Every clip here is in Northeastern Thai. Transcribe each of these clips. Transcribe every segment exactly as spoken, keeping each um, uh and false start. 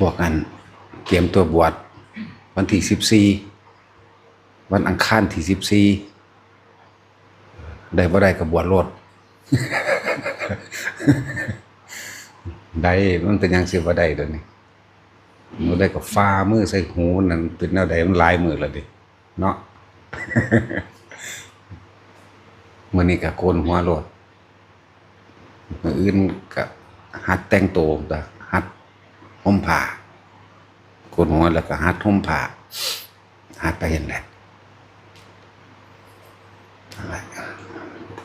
พวกนั้นเตรียมตัวบวชวันที่สิบสี่ วันอังคารที่สิบสี่ ได้บ่ได้ก็บวชโลด ได้ มันเป็นหยังสิบ่ได้เดี๋ยวนี้ บ่ได้ก็ฝ่ามือใส่หูนั่น เป็นแนวใด มันหลายมื้อแล้วเด้เนาะ มื้อนี้ก็โกนหัวโลด มื้ออื่นก็หัดแต่งตัว ก็หัดห่มผ้า โกนหัวแล้วก็หัดห่มผ้า หัดไปหั่นแหละ นั่นแหละ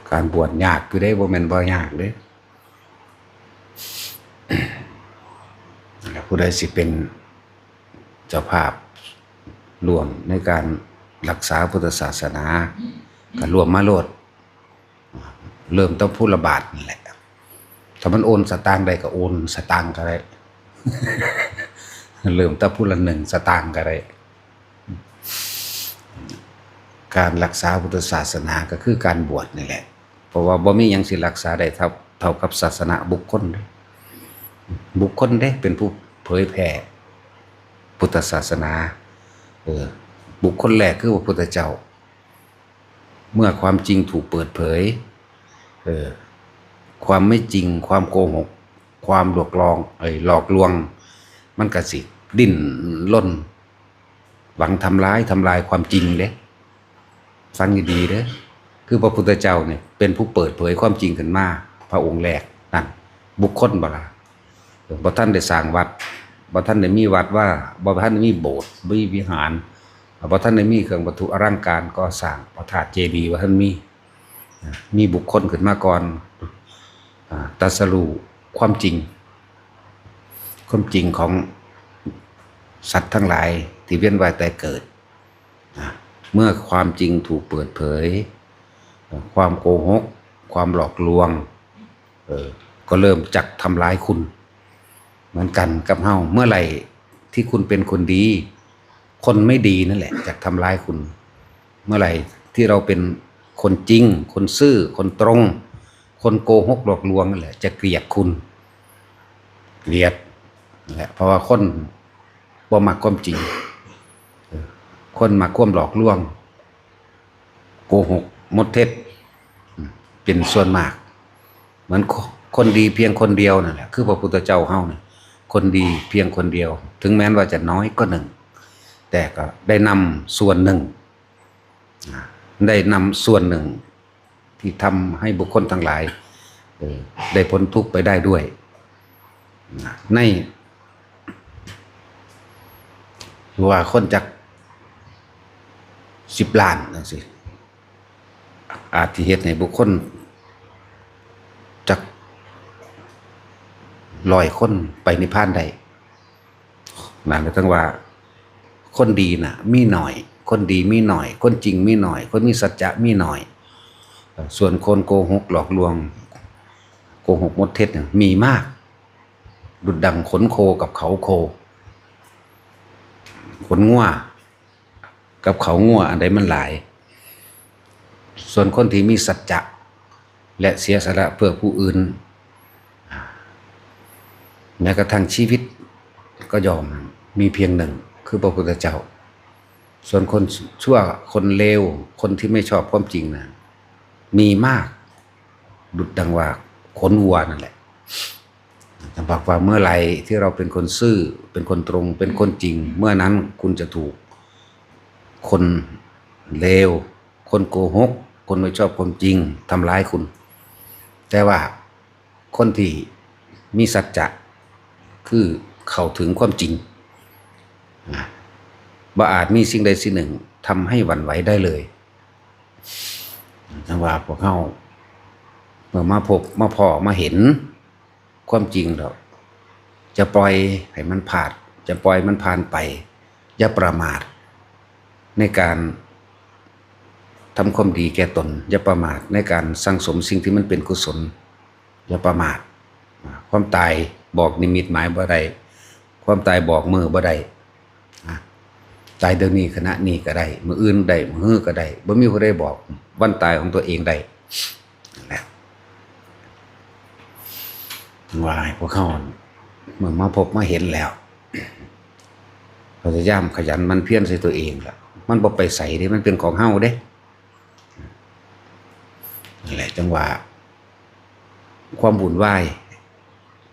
การบวชยากอยู่เด้ บ่แม่นบ่ยากเด้ นั่นแหละ ผู้ใดสิเป็นเจ้าภาพร่วมในการรักษาพุทธศาสนา ก็ร่วมมาโลด เริ่มต้นผู้ละบาทนั่นแหละ ถ้ามันโอนสตางค์ได้ก็โอนสตางค์ก็ได้ เริ่มต้นผู้ละหนึ่งสตางค์ก็ได้ การรักษาพุทธศาสนาก็คือการบวชนี่แหละ เพราะว่าบ่มีหยังสิรักษาได้เท่า เท่ากับศาสนาบุคคลเด้ บุคคลเด้เป็นผู้เผยแผ่พุทธศาสนา เออ บุคคลแรกคือพระพุทธเจ้า เมื่อความจริงถูกเปิดเผย เออ ความไม่จริง ความโกหก ความหลอกลวง เอ้ย หลอกลวง มันก็สิดิ้นรน หวังทำร้าย ทำลายความจริงเด้ ฟังดีๆเด้อ คือพระพุทธเจ้าเนี่ยเป็นผู้เปิดเผยความจริงขึ้นมา พระองค์แรกนั่น บุคคลบ่ล่ะ บ่ทันได้สร้างวัด บ่ทันได้มีวัดว่า บ่ทันได้มีโบสถ์ บ่มีวิหาร บ่ทันได้มีเครื่องวัตถุอลังการก่อสร้าง พระธาตุเจดีย์บ่ทันมี มีบุคคลขึ้นมาก่อน อ่า ตรัสรู้ความจริง ความจริงของสัตว์ทั้งหลายที่เวียนว่ายตายเกิด นะ เมื่อความจริงถูกเปิดเผย ความโกหก ความหลอกลวง เออ ก็เริ่มจักทำร้ายคุณ เหมือนกันกับเฮา เมื่อไหร่ที่คุณเป็นคนดี คนไม่ดีนั่นแหละจักทำร้ายคุณ เมื่อไหร่ที่เราเป็นคนจริง คนซื่อ คนตรง คนโกหกหลอกลวงนั่นแหละจะเกลียดคุณ เกลียดนั่นแหละ เพราะว่าคนบ่มักความจริง เออ คนมักความหลอกลวง โกหก มดเท็จ อืม เป็นส่วนมาก เหมือนค- คนดีเพียงคนเดียวนั่นแหละ คือพระพุทธเจ้าเฮาเนี่ย คนดีเพียงคนเดียว ถึงแม้ว่าจะน้อยก็หนึ่ง แต่ก็ได้นำส่วนหนึ่ง อ่า ได้นำส่วนหนึ่งที่ทำให้บุคคลทั้งหลาย เออ ได้พ้นทุกข์ไปได้ด้วย นะ ใน ว่าคนจักสิบล้านจังซี้ อาจสิเฮ็ดให้บุคคลจักร้อยคนไปนิพพานได้ นั่นก็ถึงว่า คนดีน่ะ มีน้อย คนดีมีน้อย คนจริงมีน้อย คนมีสัจจะมีน้อย ส่วนคนโกหกหลอกลวง โกหกมดเท็จเนี่ยมีมาก ดุจดังขนโคกับเขาโค ขนงัวกับเขางัวอันใดมันหลาย ส่วนคนที่มีสัจจะ และเสียสละเพื่อผู้อื่น แม้กระทั่งชีวิตก็ยอมมีเพียงหนึ่ง คือพระพุทธเจ้า ส่วนคนชั่ว คนเลว คนที่ไม่ชอบความจริงนะ มีมาก ดุจดังว่าขนวัวนั่นแหละ ถ้าบอกว่าเมื่อไหร่ที่เราเป็นคนซื่อ เป็นคนตรง เป็นคนจริง เมื่อนั้นคุณจะถูกคนเลว คนโกหก คนไม่ชอบความจริงทำร้ายคุณ แต่ว่าคนที่มีสัจจะ คือเข้าถึงความจริง นะ บ่อาจมีสิ่งใดสิ่งหนึ่งทำให้หวั่นไหวได้เลย จังว่าพวกเฮา เมื่อมาพบ มาพ้อ มาเห็นความจริงแล้ว จะปล่อยให้มันพลาด จะปล่อยมันผ่านไป อย่าประมาทในการทำความดีแก่ตน อย่าประมาทในการสั่งสมสิ่งที่มันเป็นกุศล อย่าประมาท ความตายบอกนิมิตหมายบ่ได้ ความตายบอกมื้อบ่ได้ อ่ะ ตายเดี๋ยวนี้ขณะนี้ก็ได้ มื้ออื่นได้ มื้อฮือก็ได้ บ่มีผู้ใดบอกวันตายของตัวเองได้ นั่นแหละ ว่าให้พวกเฮาเมื่อมาพบมาเห็นแล้ว พยายามขยันหมั่นเพียรใส่ตัวเองล่ะ มันบ่ไปไสเด้ มันเป็นของเฮาเด้ นั่นแหละจังว่า ความวุ่นวาย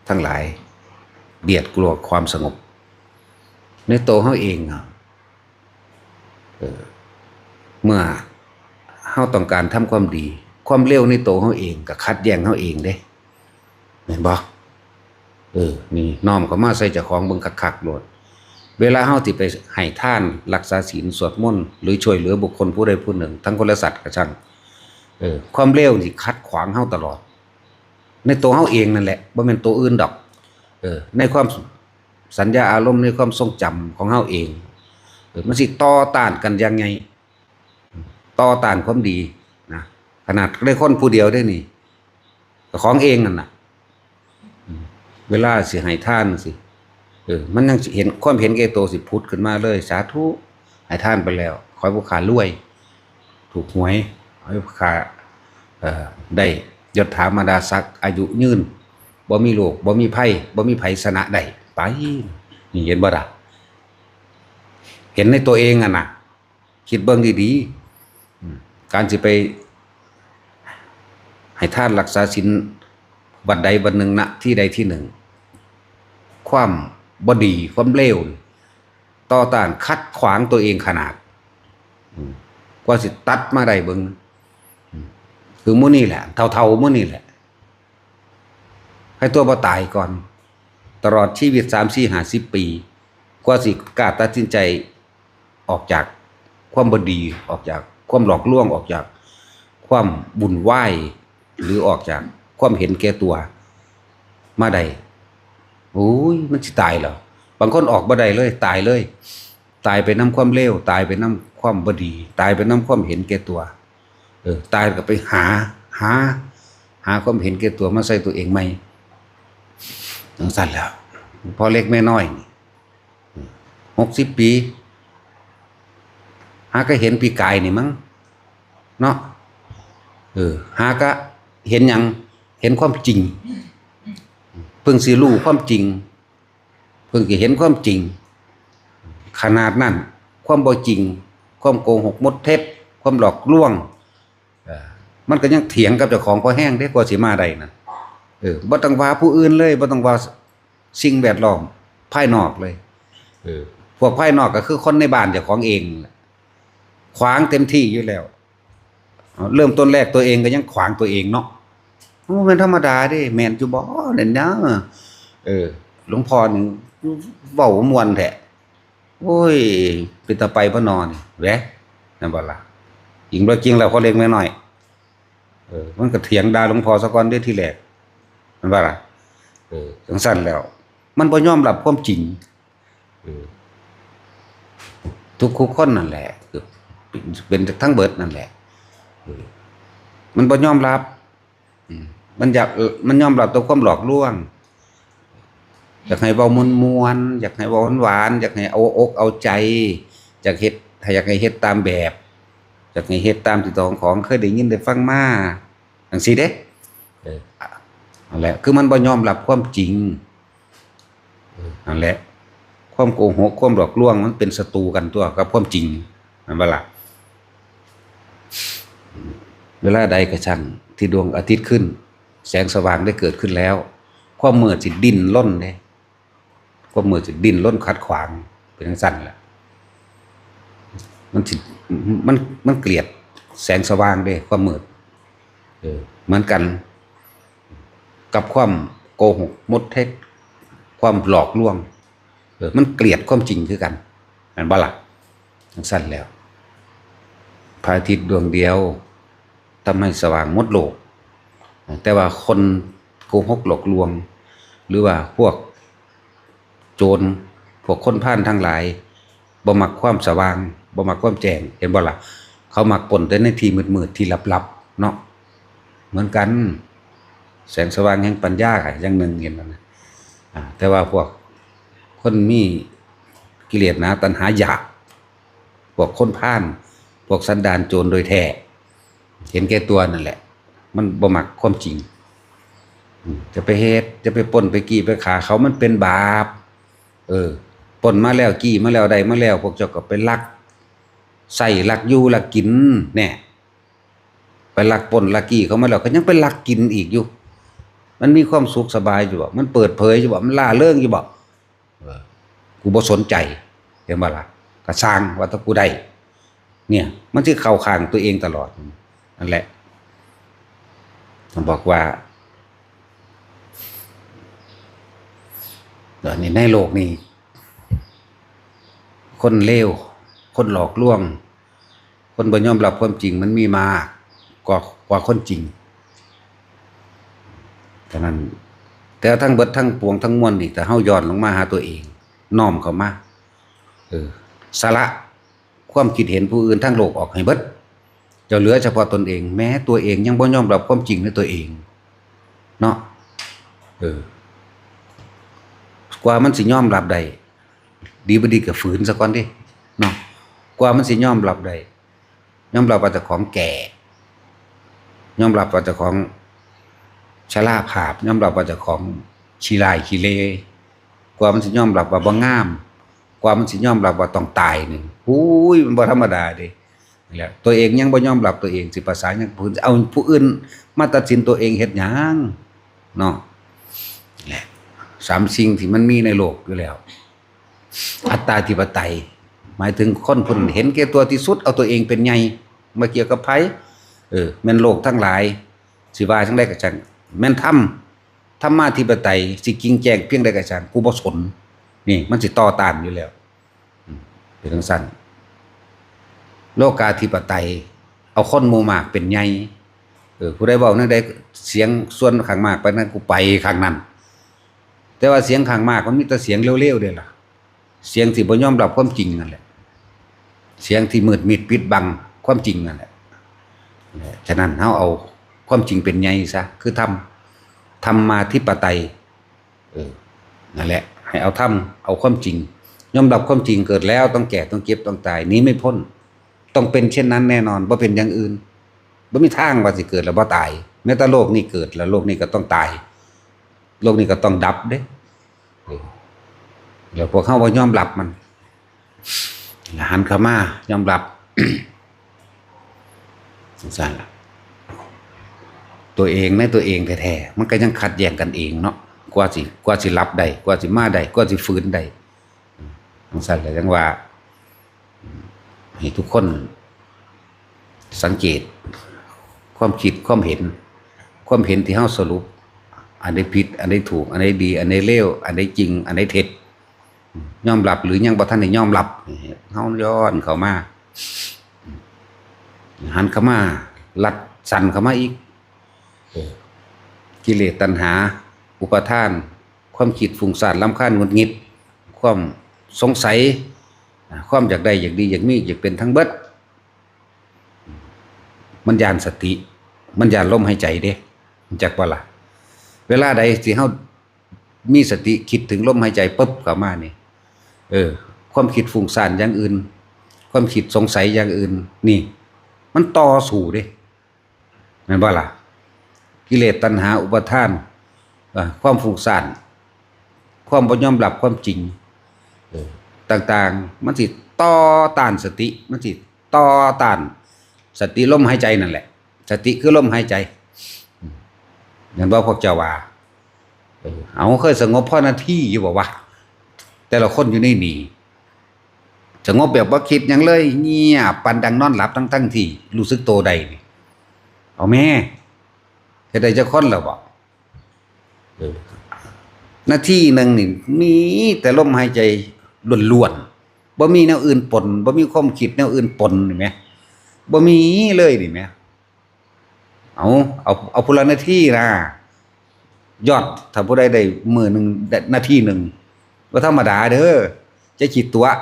ทั้งหลาย เบียดกลัวความสงบ ในตัวเฮาเองอะ เออ เมื่อเฮาต้องการทำความดี ความเลวในตัวเฮาเองก็ขัดแย้งเฮาเองเด้ แม่นบ่ เออ นี่น้อมเข้ามาใส่เจ้าของเบิ่งคักๆโลด เวลาเฮาสิไปให้ทาน รักษาศีล สวดมนต์ หรือช่วยเหลือบุคคลผู้ใดผู้หนึ่ง ทั้งคนและสัตว์ก็ช่าง เออ ความเลวสิขัดขวางเฮาตลอด ในตัวเฮาเองนั่นแหละ บ่แม่นตัวอื่นดอก เออ ในความสัญญาอารมณ์ ในความทรงจำของเฮาเอง เออ มันสิต่อต้านกันอย่างไง ต่อต้านความดีนะ ขนาดได้คนผู้เดียวได้นี่ ก็ของเองนั่นน่ะ อืม เวลาสิให้ทานสิ เออ มันยังสิเห็น ความเห็นแก่ตัวสิผุดขึ้นมาเลย สาธุ ให้ทานไปแล้ว ขอให้ผู้ข้ารวย ถูกหวย ขอให้ผู้ข้า เอ่อ ได้ยศถาบรรดาศักดิ์ อายุยืน บ่มีโรค บ่มีภัย บ่มีไผชนะได้ ไป นี่เห็นบ่ล่ะ เห็นในตัวเองอะนะ คิดเบิ่งดีๆ อืม การสิไปให้ทานรักษาศีลวัดใดวัดหนึ่ง ณ ที่ใดที่หนึ่ง ความบ่ดี ความเลว ต่อต้านขัดขวางตัวเองขนาด อืม กว่าสิตัดมาได้เบิ่ง อืม คือมื้อนี้แหละ เฒ่าๆมื้อนี้แหละ ให้ตัวบ่ตายก่อน ตลอดชีวิต สาม สี่ ห้าสิบ ปี กว่าสิกล้าตัดสินใจ ออกจากความบ่ดี ออกจากความหลอกลวง ออกจากความวุ่นวาย หรือออกจากความเห็นแก่ตัว มาได้ โอ้ย มันสิตายเหรอ บางคนออกบ่ได้เลย ตายเลย ตายไปนำความเลว ตายไปนำความบ่ดี ตายไปนำความเห็นแก่ตัว เออ ตายก็ไปหา หา หาความเห็นแก่ตัวมาใส่ตัวเองใหม่ จังซั่นแหล้ว พ่อเล็กแม่น้อยนี่ หกสิบ ปี หาก็เห็นปีกายนี่มั้ง เนาะ เออ หาก็เห็นหยัง เห็นความจริง เพิ่งสิรู้ความจริง เพิ่งสิเห็นความจริง ขนาดนั้น ความบ่จริง ความโกหกมดเท็จ ความหลอกลวง เออ มันก็ยังเถียงกับเจ้าของพอแฮงเด้ กว่าสิมาได้นั่น เออ บ่ต้องว่าผู้อื่นเลย บ่ต้องว่าสิ่งแวดล้อมภายนอกเลย เออ พวกภายนอกก็คือคนในบ้านเจ้าของเองนั่นแหละ ขวางเต็มที่อยู่แล้ว เอา เริ่มต้นแรกตัวเองก็ยังขวางตัวเองเนาะ โอ้ แม่นธรรมดาเด้ แม่นอยู่บ่ เนี่ยนะ เออ หลวงพ่อนี่เว้าม่วนแท้ โอ้ย เป็นตาไปบ่นอน แหวะ นั่นบ่ล่ะ จริงบ่จริงแล้ว พ่อเล็กแม่น้อย เออ มันก็เถียงด่าหลวงพ่อซะก่อนเด้อทีแรก นั่นบ่ล่ะ เออ จังซั่นแล้ว มันบ่ยอมรับความจริง เออ ทุกๆคนนั่นแหละ คือเป็นทั้งเบิดนั่นแหละ เออ มันบ่ยอมรับ อืม มันอยาก เออ มันยอมรับต่อความหลอกลวง อยากให้เว้าม่วนๆ อยากให้เว้าหวานๆ อยากให้เอาอกเอาใจ อยากเฮ็ด อยากให้เฮ็ดตามแบบ อยากให้เฮ็ดตามที่เจ้าของเคยได้ยินได้ฟังมา จังซี้เด้ เออ นั่นแหละ คือมันบ่ยอมรับความจริง เออ นั่นแหละ ความโกหก ความหลอกลวง มันเป็นศัตรูกันตัวกับความจริง แม่นบ่ล่ะ เวลาใดก็ช่างที่ดวงอาทิตย์ขึ้น แสงสว่างได้เกิดขึ้นแล้ว ความมืดสิดิ้นรนเด้ ความมืดสิดิ้นรนขัดขวาง เป็นจังซั่นแหละ มันสิ มัน มันเกลียดแสงสว่างเด้ ความมืด เออ เหมือนกัน กับความโกหกมดเท็จ ความหลอกลวง เออ มันเกลียดความจริงคือกัน แม่นบ่ล่ะ จังซั่นแล้ว พระอาทิตย์ดวงเดียวทำให้สว่างหมดโลก แต่ว่าคนโกหกหลอกลวง หรือว่าพวกโจร พวกคนพาลทั้งหลาย บ่มักความสว่าง บ่มักความแจ้ง เห็นบ่ล่ะ เขามักปล้นแต่ในที่มืดๆ ที่ลับๆ เนาะ เหมือนกัน แสงสว่างแห่งปัญญาค่ะ อย่างหนึ่งเห็นแล้วนะ อ่า แต่ว่าพวกคนมีกิเลสหนา ตัณหาอยาก พวกคนพาล พวกสันดานโจรโดยแท้ เห็นแก่ตัวนั่นแหละ มันบ่มักความจริง อืม จะไปเฮ็ด จะไปปล้น ไปจี้ ไปฆ่าเขา มันเป็นบาป เออ ป ปล้นมาแล้ว จี้มาแล้ว ได้มาแล้ว พวกเจ้าก็ไปลักใช้ ลักอยู่ ลักกิน แน่ ไปลักปล้นลักจี้เขามาแล้ว ก็ยังไปลักกินอีกอยู่ มันมีความสุขสบายอยู่บ่ มันเปิดเผยอยู่บ่ มันร่าเริงอยู่บ่ เออ กูบ่สนใจ เห็นบ่ล่ะ ก็ซ่างว่าแต่กูได้ เนี่ย มันสิเข้าข้างตัวเองตลอด นั่นแหละ ต้องบอกว่า ตอนนี้ในโลกนี้ คนเลว คนหลอกลวง คนบ่ยอมรับความจริงมันมีมากกว่า กว่าคนจริง ฉะนั้น แต่ทั้งเบิดทั้งปวงทั้งมวลนี่ ถ้าเฮาย้อนลงมาหาตัวเอง น้อมเข้ามา เออ สละความคิดเห็นผู้อื่นทางโลกออกให้เบิด เจ้าเหลือเฉพาะตนเอง แม้ตัวเองยังบ่ยอมรับความจริงในตัวเอง เนาะ เออ กว่ามันสิยอมรับได้ ดีบ่ดีก็ฝืนซะก่อนเด้ เนาะ กว่ามันสิยอมรับได้ ยอมรับว่าเจ้าของแก่ ยอมรับว่าเจ้าของชราภาพ ยอมรับว่าเจ้าของขี้ร้ายขี้เล กว่ามันสิยอมรับว่าบ่งาม กว่ามันสิยอมรับว่าต้องตายนี่ อุ้ย มันบ่ธรรมดาเด้ นี่แหละ ตัวเองยังบ่ยอมรับตัวเอง สิประสาทหยังผู้อื่น เอาผู้อื่นมาตัดสินตัวเองเฮ็ดหยัง เนาะ นี่แหละ สามสิ่งที่มันมีในโลกอยู่แล้ว อัตตาธิปไตย หมายถึงคนผู้นั้นเห็นแก่ตัวที่สุด เอาตัวเองเป็นใหญ่ บ่เกี่ยวกับไผ เออ แม่นโลกทั้งหลาย สิว่าจั่งใดก็ช่าง แม่นธรรม ธรรมาธิปไตย สิจริงแจ้งเพียงใดก็ช่าง กูบ่สน นี่ มันสิต่อต้านอยู่แล้ว อืม เป็นจั่งซั้น โลกาธิปไตย เอาคนหมู่มากเป็นใหญ่ เออ ผู้ใดเว้าแนวใด เสียงส่วนข้างมากไปนั้น กูไปข้างนั้น แต่ว่าเสียงข้างมากมันมีแต่เสียงเลวๆ เด้ล่ะ เสียงที่บ่ยอมรับความจริงนั่นแหละ เสียงที่มืดมิดปิดบังความจริงนั่นแหละ ฉะนั้นเฮาเอาความจริงเป็นใหญ่ซะ คือธรรม ธรรมาธิปไตย เออ นั่นแหละ ให้เอาธรรม เอาความจริง ยอมรับความจริง เกิดแล้วต้องแก่ ต้องเจ็บ ต้องตาย หนีไม่พ้น ต้องเป็นเช่นนั้นแน่นอน บ่เป็นอย่างอื่น บ่มีทางว่าสิเกิดแล้วบ่ตาย แม้แต่โลกนี้เกิดแล้วโลกนี้ก็ต้องตาย โลกนี้ก็ต้องดับเด้ เออ แล้วพวกเฮาบ่ยอมรับมัน หันเข้ามายอมรับ จั่งซั้นล่ะ ตัวเองในตัวเองแท้ๆ มันก็ยังขัดแย้งกันเองเนาะ กว่าสิ กว่าสิรับได้ กว่าสิมาได้ กว่าสิฝืนได้ จั่งซั้นแหละ จั่งว่า ให้ทุกคนสังเกต ความคิด ความเห็น ความเห็นที่เฮาสรุป อันใดผิด อันใดถูก อันใดดี อันใดเลว อันใดจริง อันใดเท็จ ยอมรับหรือยังบ่ทันได้ยอมรับ เฮาย้อนเข้ามา หันเข้ามา ลัดสั้นเข้ามาอีก เออ กิเลสตัณหา อุปาทาน ความคิดฟุ้งซ่านรำคาญหงุดหงิด ความสงสัย อ่า ความอยากได้ อยากดี อยากมี อยากเป็นทั้งเบิด มันย้านสติ มันย้านลมหายใจเด้ รู้จักบ่ล่ะ เวลาใดที่เฮามีสติคิดถึงลมหายใจปุ๊บเข้ามานี่ เออ ความคิดฟุ้งซ่านอย่างอื่น ความคิดสงสัยอย่างอื่น นี่ มันต่อสู้เด้ แม่นบ่ล่ะ กิเลสตัณหาอุปาทาน อ่า ความฟุ้งซ่าน ความบ่ยอมรับความจริง เออ ต่างๆ มันสิต่อต้านสติ มันสิต่อต้านสติลมหายใจนั่นแหละ สติคือลมหายใจ อืม แม่นบ่พวกเจ้าว่า เออ เอา เคยสงบพอนาทีอยู่บ่วะ แต่ละคนอยู่ในนี่ สงบแบบบ่คิดหยังเลย เงียบปานดังนอนหลับ ทั้งๆ ที่รู้สึกโตได้นี่ เอาแม่ เฮ็ดได้จักคนแล้วบ่ เออ นาทีหนึ่งนี่มีแต่ลมหายใจล้วนๆ บ่มีแนวอื่นปน บ่มีความคิดแนวอื่นปน เห็นไหม บ่มีเลยนี่แหม เอา เอา เอาผู้ละนาทีนะ ยอด ถ้าผู้ใดได้มื้อหนึ่ง ได้นาทีหนึ่ง บ่ธรรมดาเด้อ อย่าขี้ตั๋วะ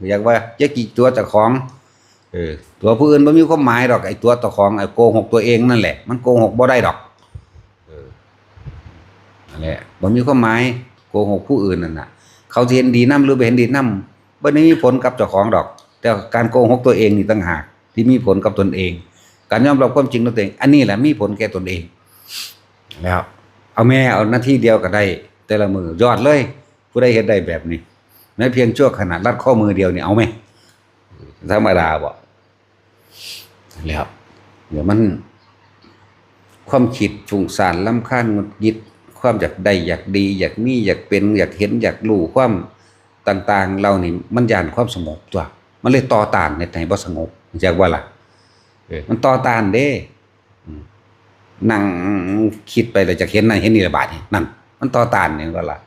อยากว่าอย่าขี้ตั๋วะเจ้าของ เออ ตั๋วะผู้อื่นบ่มีความหมายดอก ไอ้ตั๋วะเจ้าของ ไอ้โกหกตัวเองนั่นแหละ มันโกหกบ่ได้ดอก เออ นั่นแหละ บ่มีความหมาย โกหกผู้อื่นนั่นน่ะ เขาสิเห็นดีนำหรือบ่เห็นดีนำ บ่ได้มีผลกับเจ้าของดอก แต่การโกหกตัวเองนี่ต่างหากที่มีผลกับตนเอง การยอมรับความจริงของตัวเอง อันนี้แหละมีผลแก่ตนเอง แล้ว เอาแม่ เอานาทีเดียวก็ได้ แต่ละมื้อ ยอดเลย ผู้ใดเฮ็ดได้แบบนี้ แม้เพียงชั่วขณะ ลัดข้อมือเดียวนี่เอาไหม ธรรมดาบ่ แล้ว เดี๋ยวมัน ความคิดฟุ้งซ่านรำคาญหงุดหงิด ความอยากได้อยากดี อยากมีอยากเป็น อยากเห็นอยากรู้ ความต่างๆ เหล่านี้มันย้านความสงบตัว มันเลยต่อต้านเฮ็ดให้บ่สงบ จักว่าล่ะ เออ มันต่อต้านเด้ อืม นั่งคิดไปแล้วอยากเห็นนั่นเห็นนี่ละบาดนี่ นั่น มันต่อต้าน เห็นบ่ล่ะ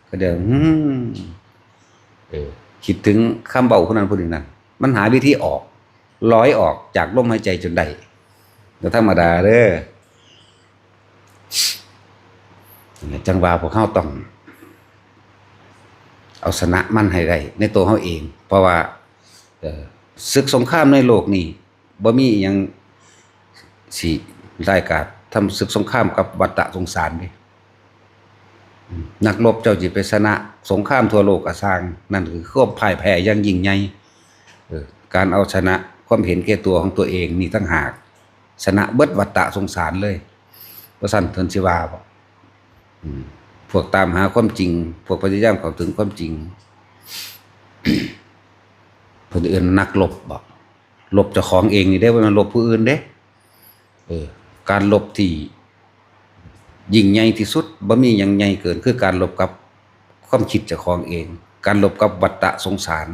ก็เดี๋ยว อืม เออ คิดถึงคำเว้าผู้นั้นผู้นี้นั่น มันหาวิธีออก ลอยออกจากลมหายใจจนได้ ก็ธรรมดาเด้อ จั่งว่าพวกเฮาต้อง เอาชนะมันให้ได้ในตัวเฮาเอง เพราะว่า เอ่อ ศึกสงครามในโลกนี้ บ่มีอิหยังสิร้ายกาจ ทำศึกสงครามกับวัฏฏะสงสารเด้ อืม นักรบเจ้าสิไปชนะสงครามทั่วโลกก็ซ่าง นั่นคือความพ่ายแพ้อย่างยิ่งใหญ่ เออ การเอาชนะความเห็นแก่ตัวของตัวเองนี่ต่างหาก ชนะเบิดวัฏฏะสงสารเลย บ่ซั้นเพิ่นสิว่าบ่ อืม พวกตามหาความจริง พวกพยายามเข้าถึงความจริง เพิ่นเอิ้นนักรบบ่ รบเจ้าของเองนี่เด้ บ่แม่นรบผู้อื่นเด้ เออ การรบที่ยิ่งใหญ่ที่สุด บ่มีหยังใหญ่เกิน คือการรบกับความคิดเจ้าของเอง การรบกับวัฏฏะสงสาร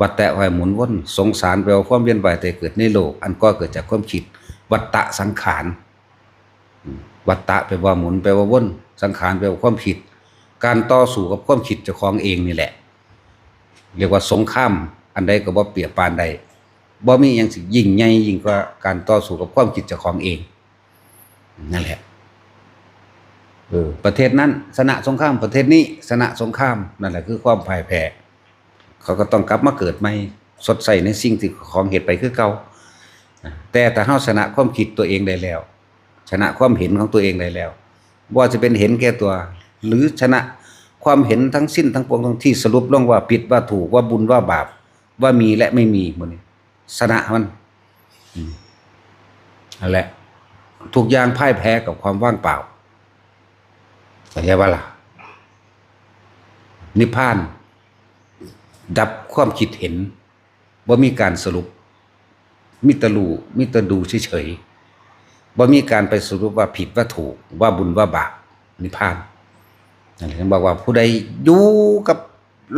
วัฏฏะว่าหมุนวน สงสารแปลว่าความเวียนว่ายตายเกิดในโลก อันก่อเกิดจากความคิด วัฏฏะสังขาร อืม วัฏฏะแปลว่าหมุน แปลว่าวน สังขารแปลว่าความคิด การต่อสู้กับความคิดเจ้าของเองนี่แหละ เรียกว่าสงคราม อันใดก็บ่เปรียบปานใด บ่มีหยังสิยิ่งใหญ่ยิ่งกว่าการต่อสู้กับความคิดเจ้าของเอง นั่นแหละ เออ ประเทศนั้นชนะสงคราม ประเทศนี้ชนะสงคราม นั่นแหละคือความพ่ายแพ้ เขาก็ต้องกลับมาเกิดใหม่ ชดใช้ในสิ่งที่ของเฮ็ดไปคือเก่า แต่ถ้าเฮาชนะความคิดตัวเองได้แล้ว ชนะความเห็นของตัวเองได้แล้ว บ่ว่าจะเป็นเห็นแก่ตัว หรือชนะความเห็นทั้งสิ้นทั้งปวงที่สรุปลงว่าผิดว่าถูก ว่าบุญว่าบาป ว่ามีและไม่มีหมดนี้ ชนะมัน อืม นั่นแหละ ทุกอย่างพ่ายแพ้กับความว่างเปล่า เข้าใจบ่ล่ะ นิพพาน ดับความคิดเห็น บ่มีการสรุป มีแต่รู้ มีแต่ดูเฉยๆ บ่มีการไปสรุปว่าผิดว่าถูก ว่าบุญว่าบาป นิพพาน นั่นแหละ ถึงบอกว่าผู้ใดอยู่กับ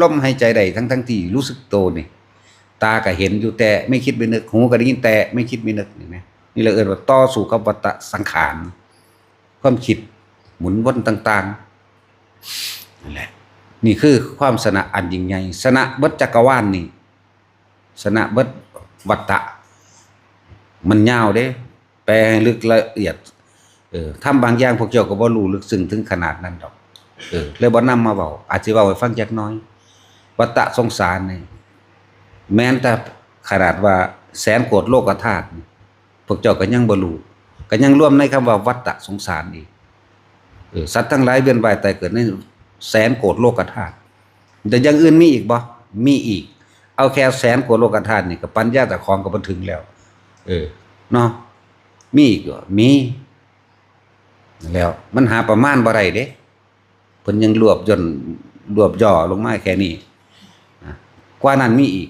ลมหายใจได้ทั้งๆที่รู้สึกตัวนี่ ตาก็เห็นอยู่แต่ไม่คิดไม่นึก หูก็ได้ยินแต่ไม่คิดไม่นึก นี่นะ นี่เราเอิ้นว่าต่อสู้กับวัฏฏะสังขาร ความคิดหมุนวนต่างๆ นั่นแหละ นี่คือความชนะอันยิ่งใหญ่ ชนะเบิดจักรวาลนี่ ชนะเบิดวัฏฏะ มันยาวเด้ แปลให้ลึกละเอียด เออ ธรรมบางอย่างพวกเจ้าก็บ่รู้ลึกซึ้งถึงขนาดนั้นดอก เออ เลยบ่นำมาเว้า อาจสิเว้าให้ฟังจักหน่อย วัฏฏะสงสารนี่ แม้นแต่ขนาดว่าแสนโกดโลกธาตุนี่ พวกเจ้าก็ยังบ่รู้ ก็ยังรวมในคำว่าวัฏฏะสงสารอีก เออ สัตว์ทั้งหลายเวียนว่ายตายเกิดในแสนโกดโลกธาตุ แต่อย่างอื่นมีอีกบ่ มีอีก เอาแค่แสนโกดโลกธาตุนี่ก็ปัญญาเจ้าของก็บ่ถึงแล้ว เออ เนาะ มีอีกบ่ มี แล้ว มันหาประมาณบ่ได้เด้ เพิ่นยังรวบย่น รวบย่อลงมาแค่นี้ นะ กว่านั้นมีอีก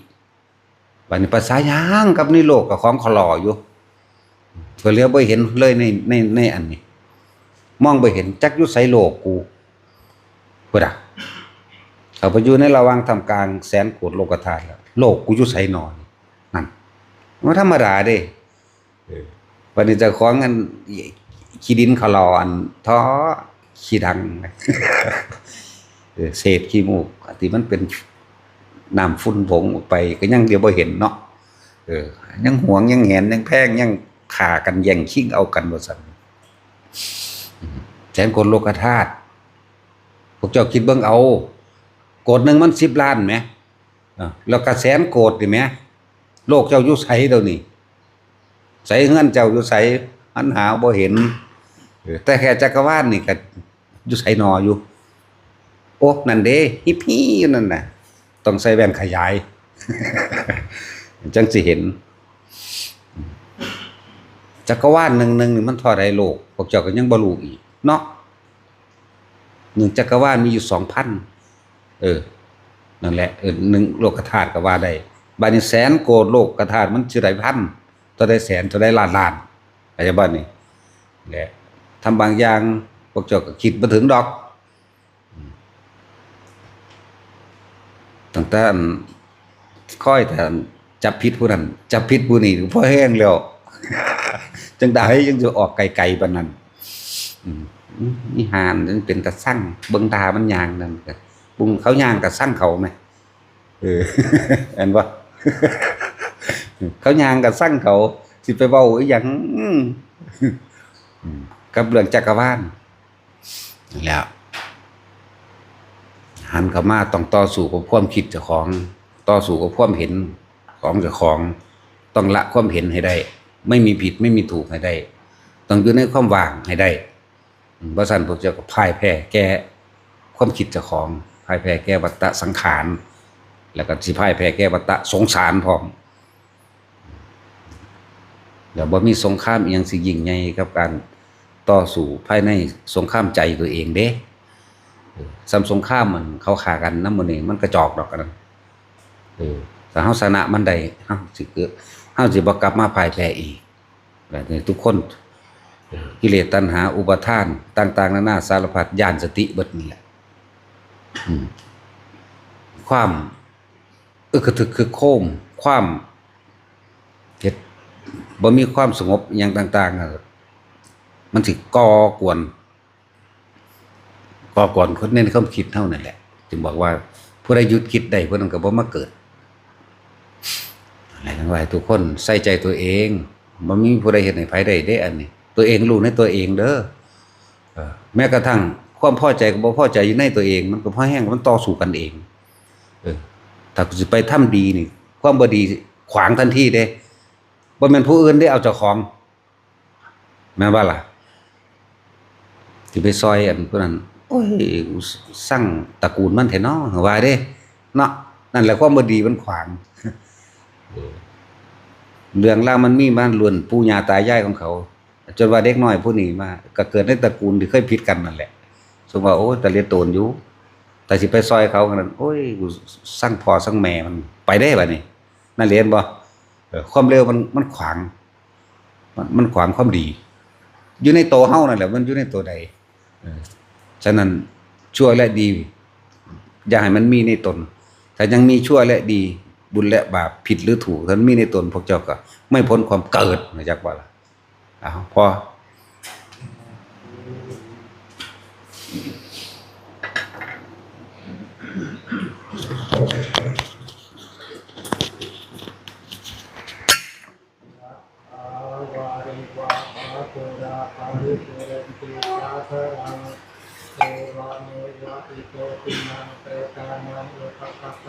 บัดนี้ภาษาหยังกับในโลกก็ของขลออยู่ เพิ่นเหลียวบ่เห็นเลยใน ใน ในอันนี้ มองบ่เห็น จักอยู่ไสโลกกู พุ้นน่ะ เข้าไปอยู่ในระหว่างท่ามกลางแสนโกดโลกธาตุแล้ว โลกกูอยู่ไสหนอนี่ นั่น บ่ธรรมดาเด้ เออ บัดนี้เจ้าของอันขี้ดินขลออันท้อขี้ดัง เออ เศษขี้มูกที่มันเป็นน้ำฝุ่นผงออกไป ก็ยังเดียวบ่เห็นเนาะ เออ ยังหวงยังแหนยังแพง ยังฆ่ากันแย่งชิงเอากันว่าซั่น แสนโกดโลกธาตุ พวกเจ้าคิดเบิ่งเอา โกดหนึ่งมันสิบล้านแหม อ่ะ แล้วก็แสนโกดนี่แหม โลกเจ้าอยู่ไสเดี๋ยวนี้ ไสเฮือนเจ้าอยู่ไส มันหาบ่เห็น เออ แต่แค่จักรวาลนี่ก็อยู่ไสหนออยู่ โอ้ นั่นเด้ ฮิปปี้อยู่นั่นน่ะ ต้องใส่แว่นขยาย จั่งสิเห็น จักรวาลหนึ่งหนึ่งนี่มันเท่าใดโลก พวกเจ้าก็ยังบ่รู้อีกเนาะ หนึ่งจักรวาลมีอยู่สองพัน เออ นั่นแหละ เออ หนึ่งโลกธาตุก็ว่าได้ บาดนี้แสนโกฏโลกธาตุมันสิได้พัน เท่าใดแสน เท่าใดล้านล้าน เข้าใจบ่นี่ แหละ ทำบางอย่างพวกเจ้าก็คิดบ่ถึงดอก ตั้งแต่อัน คอยแต่จับผิดผู้นั้น จับผิดผู้นี้ พอแฮงแล้ว จั่งใดยังจะออกไกลๆปานนั้น อืม อีห่านั่นเป็นตาซัง เบิ่งท่ามันย่างนั่นก็ บุงเขาย่างก็ซังเขาแหม เออ แม่นบ่ เขาย่างก็ซังเขา สิไปเว้าอีหยัง อืม อืม กับเรื่องจักรวาล นั่นแหละ หันเข้ามาต้องต่อสู้กับความคิดเจ้าของ ต่อสู้กับความเห็นของเจ้าของ ต้องละความเห็นให้ได้ ไม่มีผิดไม่มีถูกให้ได้ ต้องอยู่ในความว่างให้ได้ อืม บ่ซั้นพวกเจ้าก็พ่ายแพ้แก่ความคิดเจ้าของ พ่ายแพ้แก่วัฏฏะสังขาร แล้วก็สิพ่ายแพ้แก่วัฏฏะสงสารพร้อม แล้วบ่มีสงครามอิหยังสิยิ่งใหญ่กับการต่อสู้ภายในสงครามใจตัวเองเด้ เออ ส่ำสงครามมันเขาฆ่ากันนำมื้อนี้มันกระจอกดอกอันนั้น เออ ถ้าเฮาชนะมันได้ เฮาสิเกิด เฮาสิบ่กลับมาพ่ายแพ้อีก แบบนี้ทุกคน เออ กิเลสตัณหาอุปาทานต่างๆนานาสารพัด ย้านสติเบิดนี่แหละ อืม ความ อึกกระทึกครึกโครม ความเฮ็ดบ่มีความสงบอิหยังต่างๆอะ มันสิก่อกวน ก่อกวนคนในความคิดเฮานั่นแหละ จึงบอกว่าผู้ใดหยุดคิดได้ ผู้นั้นก็บ่มาเกิด ให้ทั้งหลายทุกคนใส่ใจตัวเอง บ่มีผู้ใดเฮ็ดให้ไผได้เด้ อันนี้ ตัวเองรู้ในตัวเองเด้อ เออ แม้กระทั่งความพอใจกับบ่พอใจอยู่ในตัวเอง มันก็พอแฮง มันต่อสู้กันเอง เออ ถ้ากูสิไปทำดีนี่ ความบ่ดีขวางทันทีเด้ บ่แม่นผู้อื่นเด้ เอาเจ้าของ แม่นบ่ล่ะ สิไปซอยอันผู้นั้น โอ้ย กูซังตระกูลมันแท้น้อ ว่าเด้ เนาะ นั่นแหละความบ่ดีมันขวาง เออ เรื่องราวมันมีมาล้วนปู่ย่าตายายของเขา จนว่าเด็กน้อยผู้นี้มา ก็เกิดในตระกูลที่เคยผิดกันนั่นแหละ สมว่า โอ้ย ตะเหลียดโตนอยู่ แต่สิไปซอยเขาขนาดนั้น โอ้ย กูซังพ่อซังแม่มัน ไปเด้บัดนี้ นั่นเห็นบ่ เออ ความเลวมัน มันขวาง มัน มันขวางความดี อยู่ในตัวเฮานั่นแหละ มันอยู่ในตัวใด เออ ฉะนั้นชั่วและดี อย่าให้มันมีในตน ถ้ายังมีชั่วและดี บุญและบาป ผิดหรือถูก ถ้ามันมีในตน พวกเจ้าก็ไม่พ้นความเกิด รู้จักบ่ล่ะ เอา พอ วาริวาหาปุราปาริปุเรนติสาคารัง เอวเมวะอิโตตินังเปตานังอุปกปป